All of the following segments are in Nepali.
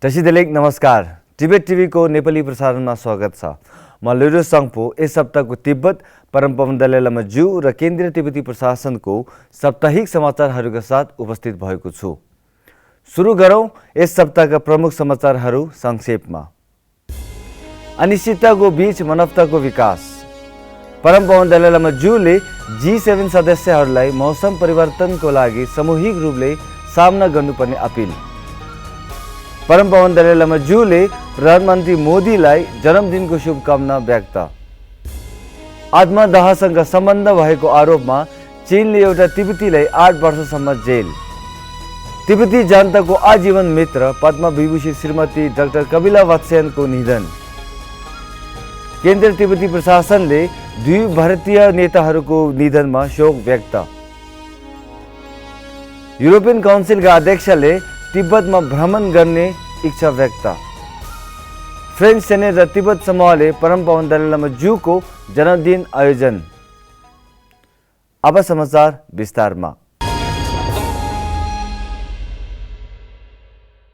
दर्शक नमस्कार, टिबेट टिभी को नेपाली प्रसारणमा स्वागत छ। म लुडो सङ्पो यस सप्ताहको तिब्बत परम पावन दलाई लामा ज्यू र केन्द्रीय तिब्बती प्रशासनको साप्ताहिक समाचारहरूका साथ उपस्थित भएको छु। सुरु गरौँ यस सप्ताहका प्रमुख समाचारहरू संक्षेपमा। अनिश्चितताको बीच मानवताको विकास। परम पावन दलाई लामा ज्यूले G7 सदस्यहरूलाई मौसम परिवर्तनको लागि सामूहिक रूपले सामना गर्नुपर्ने अपील। परम पावन दलाई लामा ज्यूले प्रधानमन्त्री मोदीलाई जन्मदिनको शुभकामना व्यक्त। आत्मदाहसँग सम्बन्ध भएको आरोपमा चीनले एउटा तिब्बतीलाई 8 वर्षसम्म जेल। तिब्बती जनताको आजीवन मित्र पद्म विभूषित श्रीमती डाक्टर कपिला वात्स्यायनको निधन। केन्द्रीय तिब्बती प्रशासनले दुई भारतीय नेताहरूको निधनमा शोक व्यक्त। युरोपियन काउन्सिलका अध्यक्षले तिब्बतमा भ्रमण गर्ने इच्छा व्यक्त। फ्रेन्च सेनेट र तिब्बत समूहले परम पावन दलाई लामा ज्यूको जन्मदिन आयोजन। अब समाचार विस्तारमा।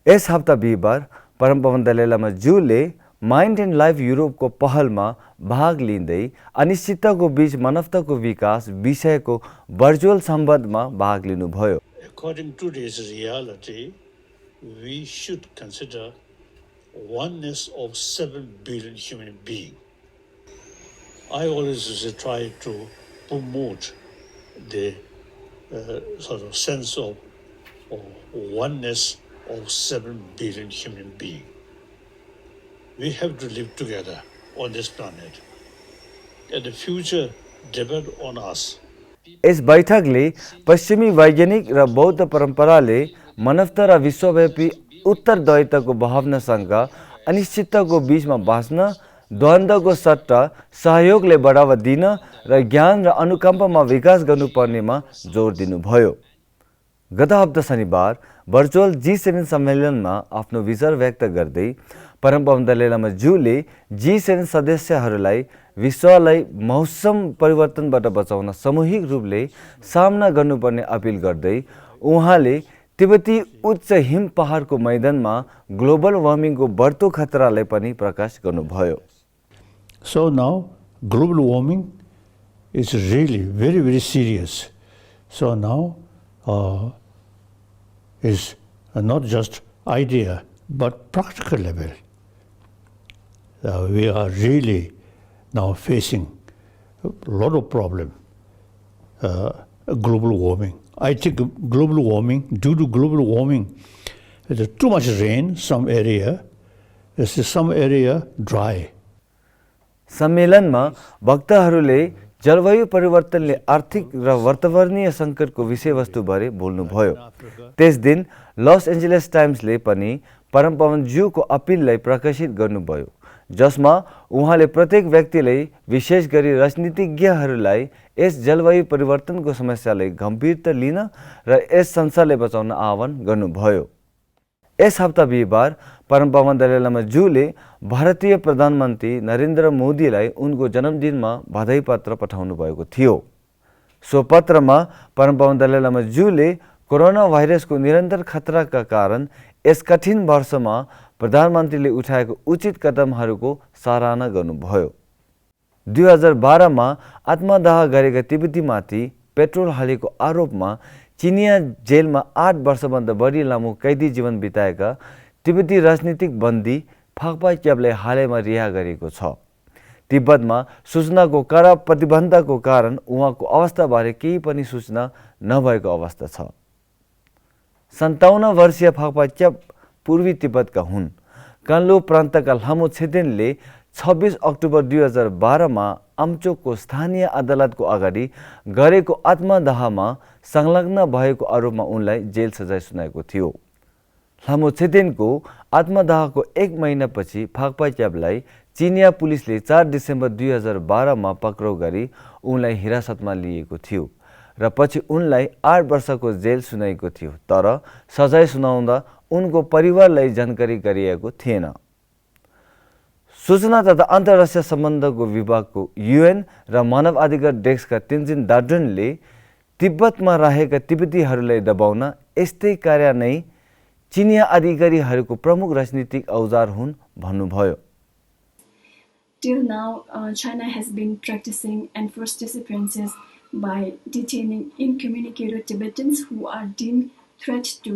यस हप्ता बिहिबार परम पावन दलाई लामा ज्यूले माइन्ड एन्ड लाइफ युरोपको पहलमा भाग लिँदै अनिश्चितताको बीच मानवताको विकास विषयको भर्चुअल सम्वादमा भाग लिनुभयो। According to today's reality, we should consider oneness of 7 billion human beings. I always try to promote the sort of sense of oneness of 7 billion human beings. We have to live together on this planet, and the future depends on us. यस बैठकले पश्चिमी वैज्ञानिक र बौद्ध परम्पराले मानवता र विश्वव्यापी उत्तरदायित्वको भावनासँग अनिश्चितताको बीचमा बाँच्न, द्वन्द्वको सट्टा सहयोगले बढावा दिन र ज्ञान र अनुकम्पमा विकास गर्नुपर्नेमा जोड दिनुभयो। गत हप्ता शनिबार भर्चुअल G7 सम्मेलनमा आफ्नो विचार व्यक्त गर्दै परम पावन दलाई लामा ज्यूले G7 सदस्यहरूलाई विश्वलाई मौसम परिवर्तनबाट बचाउन सामूहिक रूपले सामना गर्नुपर्ने अपील गर्दै उहाँले तिब्बती उच्च हिम पहाडको मैदानमा ग्लोबल वार्मिङको बढ्दो खतरालाई पनि प्रकाश गर्नुभयो। So now global warming is really very serious. So now is not just idea but practical level. We are really now facing a lot of problem. Global warming. I think global warming, due to global warming, there's too much rain, some area, some area dry. सम्मेलनमा वक्ताहरूले जलवायु परिवर्तनले आर्थिक र वातावरणीय सङ्कटको विषयवस्तुबारे बोल्नुभयो। त्यस दिन लस एन्जलस टाइम्सले पनि परम पावन ज्यूको अपिललाई प्रकाशित गर्नुभयो, जसमा उहाँले प्रत्येक व्यक्तिले विशेष गरी राजनीतिज्ञहरूलाई यस जलवायु परिवर्तनको समस्यालाई गम्भीरता लिन र यस संसारलाई बचाउन आह्वान गर्नुभयो। यस हप्ता बिहिबार परम पावन दलाई लामा ज्यूले भारतीय प्रधानमन्त्री नरेन्द्र मोदीलाई उनको जन्मदिनमा बधाई पत्र पठाउनु भएको थियो। सो पत्रमा परम पावन दलाई लामा ज्यूले कोरोना भाइरसको निरन्तर खतराका कारण यस कठिन वर्षमा प्रधानमन्त्रीले उठाएको उचित कदमहरूको सराहना गर्नुभयो। 2012 मा आत्मदाह गरेका तिब्बतीमाथि पेट्रोल हालेको आरोपमा चिनिया जेलमा 8 वर्षभन्दा बढी लामो कैदी जीवन बिताएका तिब्बती राजनीतिक बन्दी फाक्पा च्यापलाई हालैमा रिहा गरेको छ। तिब्बतमा सूचनाको कडा प्रतिबन्धको कारण उहाँको अवस्थाबारे केही पनि सूचना नभएको अवस्था छ। 57 वर्षीय फाक्पा च्याप पूर्वी तिब्बतका हुन्। कान्लो प्रान्तका लामो छेदेनले 26 अक्टोबर 2012 मा अम्चोकको स्थानीय अदालतको अगाडि गरेको आत्मदाहमा संलग्न भएको आरोपमा उनलाई जेल सजाय सुनाएको थियो। लामो छेदेनको आत्मदाहको 1 महिनापछि फाक्पा च्यापलाई चिनिया पुलिसले 4 डिसेम्बर 2012 मा पक्राउ गरी उनलाई हिरासतमा लिएको थियो र पछि उनलाई 8 वर्षको जेल सुनाइएको थियो, तर सजाय सुनाउँदा उनको परिवारलाई जानकारी गरिएको थिएन। सूचना तथा अन्तर्राष्ट्रिय सम्बन्धको विभागको UN र मानव अधिकार डेस्कका तेन्जिन दार्जुनले तिब्बतमा रहेका तिब्बतीहरूलाई दबाउन यस्तै कार्य नै चिनिया अधिकारीहरूको प्रमुख राजनीतिक औजार हुन् भन्नुभयो। Till now, China has been practicing enforced disappearances by detaining incommunicado Tibetans who are deemed threat to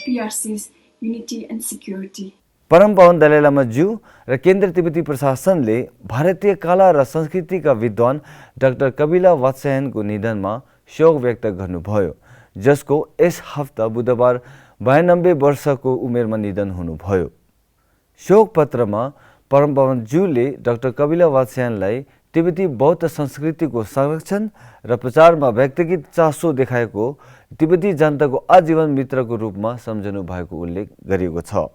PRC's unity and security. परम पावन दलाई लामा ज्यू र केन्द्र तिब्बती प्रशासनले भारतीय कला र संस्कृतिका विद्वान डाक्टर कपिला वात्स्यायनको निधनमा शोक व्यक्त गर्नुभयो, जसको यस हप्ता बुधबार 92 वर्षको उमेरमा निधन हुनुभयो। शोक पत्रमा परम पावन ज्यूले डाक्टर कपिला वात्स्यायनलाई तिब्बती बौद्ध संस्कृतिको संरक्षण र प्रचारमा व्यक्तिगत चासो देखाएको तिब्बती जनताको आजीवन मित्रको रूपमा सम्झनु भएको उल्लेख गरिएको छ।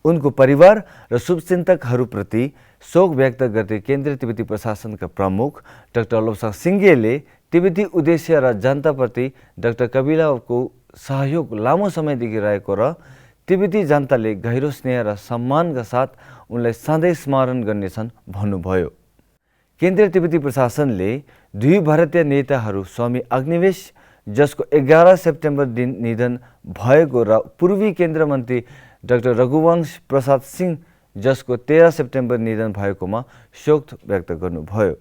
उनको परिवार र शुभचिन्तकहरूप्रति शोक व्यक्त गर्दै केन्द्रीय तिब्बती प्रशासनका प्रमुख डाक्टर लोब्साङ सिङ्गेले तिब्बती उद्देश्य र जनताप्रति डाक्टर कपिलाको सहयोग लामो समयदेखि रहेको र तिब्बती जनताले गहिरो स्नेह र सम्मानका साथ उनलाई सधैँ स्मरण गर्नेछन् भन्नुभयो। केन्द्रीय तिब्बती प्रशासनले दुई भारतीय नेताहरू स्वामी अग्निवेश, जसको 11 सेप्टेम्बर दिन निधन भएको, र पूर्वी केन्द्र मन्त्री डाक्टर रघुवंश प्रसाद सिंह, जसको 13 सेप्टेम्बर निधन भएकोमा शोक व्यक्त गर्नुभयो।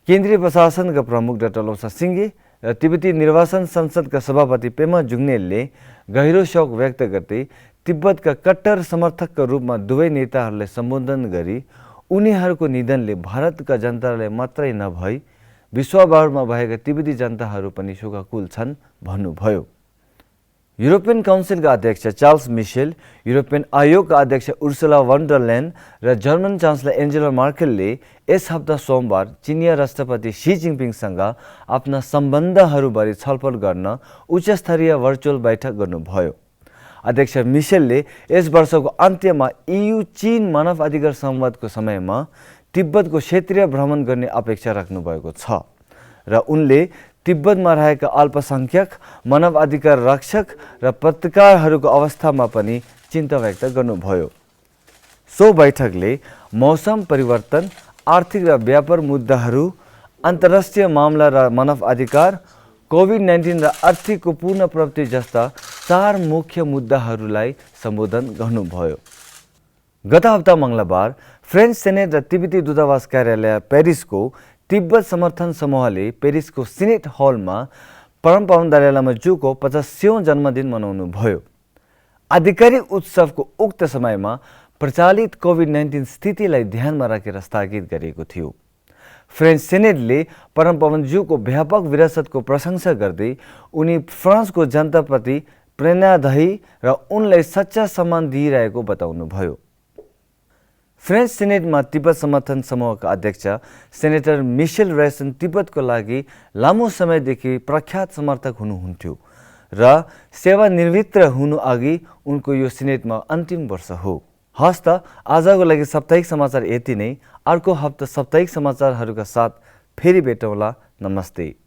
केन्द्रीय प्रशासनका प्रमुख डाक्टर लोब्साङ सिङ्गे र तिब्बती निर्वाचन संसदका सभापति पेमा जुग्नेलले गहिरो शोक व्यक्त गर्दै तिब्बतका कट्टर समर्थकका रूपमा दुवै नेताहरूलाई सम्बोधन गरी उनीहरूको निधनले भारतका जनतालाई मात्रै नभई विश्वभरमा भएका तिब्बती जनताहरू पनि शोकाकुल छन् भन्नुभयो। युरोपियन काउन्सिलका अध्यक्ष चार्ल्स मिशेल, युरोपियन आयोगका अध्यक्ष उर्सुला von der Leyen र जर्मन चान्सलर एन्जेला मार्केलले यस हप्ता सोमबार चिनिया राष्ट्रपति सी जिनपिङसँग आफ्ना सम्बन्धहरूबारे छलफल गर्न उच्चस्तरीय भर्चुअल बैठक गर्नुभयो। अध्यक्ष मिशेलले यस वर्षको अन्त्यमा EU चीन मानव अधिकार संवादको समयमा तिब्बतको क्षेत्रीय भ्रमण गर्ने अपेक्षा राख्नुभएको छ र उनले तिब्बतमा रहेका अल्पसंख्यक, मानव अधिकार रक्षक र पत्रकारहरूको अवस्थामा पनि चिन्ता व्यक्त गर्नुभयो। सो बैठकले मौसम परिवर्तन, आर्थिक र व्यापार मुद्दाहरू, अन्तर्राष्ट्रिय मामला र मानव अधिकार, कोभिड-19 र आर्थिकको पूर्ण प्राप्ति जस्ता 4 मुख्य मुद्दाहरूलाई सम्बोधन गर्नुभयो। गत हप्ता मङ्गलबार फ्रेन्च सेनेट र तिब्बती दूतावास कार्यालय पेरिसको तिब्बत समर्थन समूहले पेरिसको सिनेट हलमा परम पावन दलाई लामा ज्यूको 50औं जन्मदिन मनाउनु भयो। आधिकारिक उत्सवको उक्त समयमा प्रचलित कोभिड-19 स्थितिलाई ध्यानमा राखेर स्थगित गरिएको थियो। फ्रेन्च सेनेटले परम पावन ज्यूको व्यापक विरासतको प्रशंसा गर्दै उनी फ्रान्सको जनताप्रति प्रेरणादायी र उनलाई सच्चा सम्मान दिइरहेको बताउनुभयो। फ्रेन्च सेनेटमा तिब्बत समर्थन समूहका अध्यक्ष सेनेटर मिशेल रेसन तिब्बतको लागि लामो समयदेखि प्रख्यात समर्थक हुनुहुन्थ्यो र सेवानिवृत्त हुनु अघि उनको यो सिनेटमा अन्तिम वर्ष हो। हस्त आजको लागि साप्ताहिक समाचार यति नै। अर्को हप्ता साप्ताहिक समाचारहरूका साथ फेरि भेटौँला। नमस्ते।